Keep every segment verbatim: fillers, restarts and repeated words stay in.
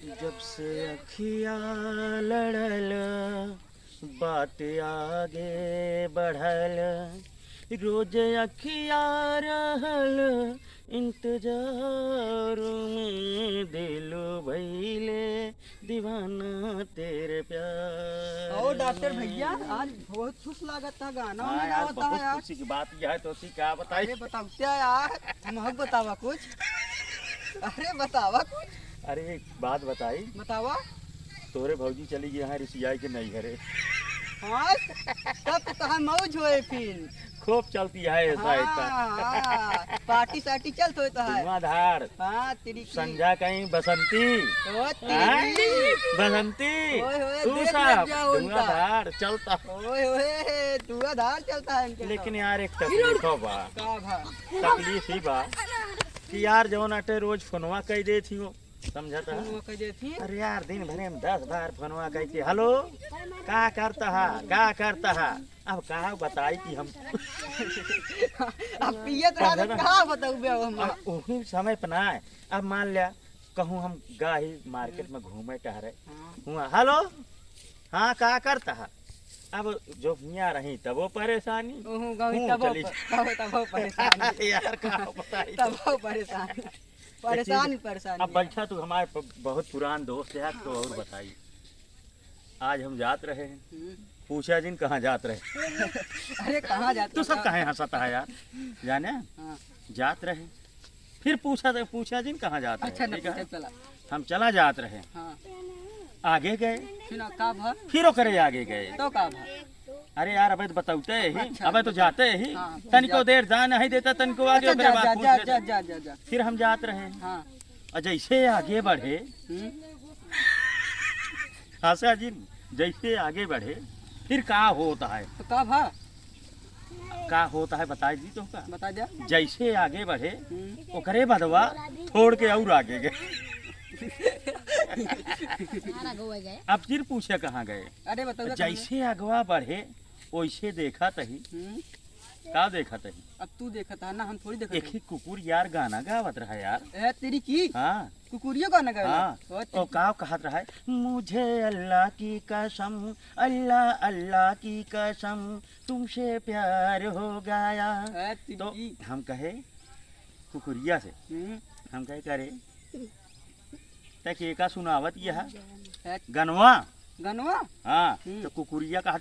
जब से अखिया लड़ल, बात आगे बढ़ल, रोज अखिया रहल इंतजार में, दिल भइले दीवाना तेरे प्यार और डॉक्टर में। भैया, आज बहुत खुश लागत था, गाना हाँ वाना यार, गावत था बहुत यार। खुशी की बात यह है, तो उसी क्या बताई? अरे बताओ क्या यार, हम हक बतावा कुछ। अरे बतावा कुछ। अरे एक बात बताई। बतावा। तोरे भौजी चली गई हैं रिसियाई के नैहरे। हाँ, तब तो तहार मौज होए फिर। खूब चलती है ऐसा हाँ, ऐसा। हाँ, पार्टी सार्टी चलत होए तो है। धुआंधार। हाँ, तेरी की। संझा कहीं बसंती। ओ, तेरी हाँ? की। बसंती। ओए होए, तू देख सब लग जाओ उनका। धुआंधार चलता। ओए होए, धुआंधार चलता है इनके तो। लेकिन यार एक तकलीफ बा। का बा? तकलीफ ही बा कि यार जौन अटे रोज फोनवा कई देत ही हो, समझत है? फोनवा कई देत ही। अरे यार दिन भरे में दस बार फोनवा कई के, "हेलो, का करता है, का करता है?" अब का बताई कि हम अब पियत रहा तो समझत है? का बताऊ बे हम? अब उही समय पे ना है। अब मान लिया कहूँ हम गाही मार्केट में घूमे टहरे, हाँ। हुआ, "हेलो, हाँ, का करता है?" अब जो हियाँ रही तबो परेशानी, ओहो, गाँव हूँ, तबो चली प-, तबो, तबो परेशानी। यार, का बताई तो। तबो परेशानी। परेशानी, एक चीज, परेशानी अब है। बैठा तू हमारे प-, बहुत पुरान दोस्त है, तो हाँ, और भाई। बताई। आज हम जात रहे हैं, हम्म। पूछा जिन कहाँ जात रहे। अरे, कहाँ जात तू सब रहे? काहे हंसता है यार, जाने? हाँ। जात रहे। फिर पूछा तो पूछा जिन कहाँ जात रहे, अच्छा, न ठीक है? पूछे, चला। हम चला जात रहे। हाँ। आगे गए। फिर का भा? फिर ओकरे आगे गए। तो का भा? अरे यार, अबे तो बतौते ही, अच्छा, अबे तो बता। जाते ही। हाँ, तनिको जा। देर जा नहीं देता, तनिको आगे, अच्छा, ओकरे जा, बाद जा, पूछ जा, लेते। जा, जा, जा, जा। फिर हम जात रहे। हाँ। और जैसे आगे बढ़े, हम्म। आशा जी, जैसे आगे बढ़े, फिर का होता है? तो का भा? का होता है, बताई दी तो का? बता जा। जैसे आगे बढ़े, हम्म। ओकरे बदवा छोड़ के और आगे गए। अब फिर पूछे कहाँ गए? अरे बताओ, कहाँ जैसे अगवा बढ़े, वैसे देखा तही। हम्म। का देखा तही? अब तू देखत है ना, हम थोड़ी देखत एक ही। ही कुकुर यार गाना गावत रहा यार। ए, तेरी की? हाँ। कुकुरियो गाना गावे हाँ। ला? ओ, ओ, तेरी का कहत रहा है? "मुझे अल्लाह की कसम, अल्लाह, अल्लाह की कसम, तुमसे प्यार हो गया।" ए, तेरी तो की? हम कहे कुकुरिया से, हम्म। हम कहे, "करे, ते के का सुनावत यह है? ए, गनवा?" गनवा? हाँ, हम्म। तो कुकुरिया का हाथ,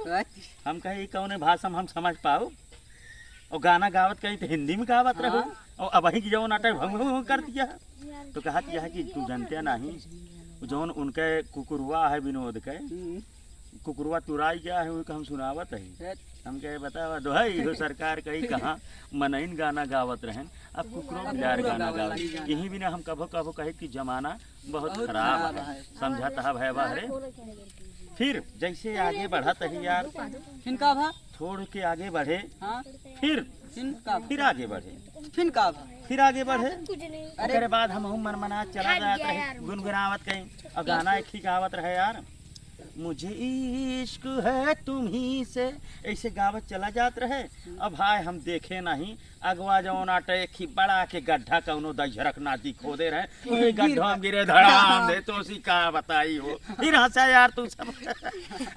अच्छा। हम कहे, "ई कौने भाषा में हम समझ पाओ?" और गाना गावत कहीं तो हिंदी में गावत रहो। हाँ। और अबही की जवन अटक भंग भंग कर दिया। तो कहत यह है कि तू जानते नहीं, जवन उनके कुकुरवा है विनोद के, हम्म। कुकुरवा तुराई गया है, उनका हम सुनावत है। अच्छा। हम कहे, "बतावा, दोहाई हो सरकार कही कहाँ मनइन गाना गावत रहन, अब कुकुरो अब बिलार कुकुरो गाना गावे गावे।" लागी गाना। यही बिना हम कभो कभो कहे कि जमाना बहुत बहुत खराब खराब है। है। समझत है भैया रे। फिर जैसे आगे बढ़त ही यार, फिर का भा? छोड़ के आगे बढ़े, हाँ। फिर फिर का भा? फिर आगे बढ़े, फिर का भा? फिर आगे बढ़े। अरे। ओकरे बाद हम हूँ मनमना चला जात रहे, गुनगुनावत कहीं, और गाना एक ही गावत रहे यार, "मुझे इश्क है तुम्ही से", ऐसे गावत चला जात रहे। अब हाय हम देखे नहीं, अगवा जौन आटे एक ही बड़ा के गड्ढा कौनो दझरक नाती खोदे रहे, वही गड्ढा में गिरे धड़ाम दे, तो उसी का बताई हो। फिर हंसा यार तू सब।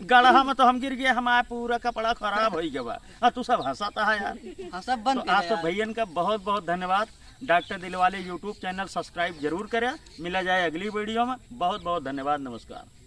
गड़हा में तो हम गिर गए, हमारा पूरा कपड़ा खराब हो गया बा। और तू सब हंसाता है यार। हंसब बंद तो आप सब भैयन का बहुत बहुत धन्यवाद। डॉक्टर दिलवाले YouTube चैनल subscribe जरूर करें। मिला जाए अगली वीडियो में। बहुत बहुत धन्यवाद। नमस्कार।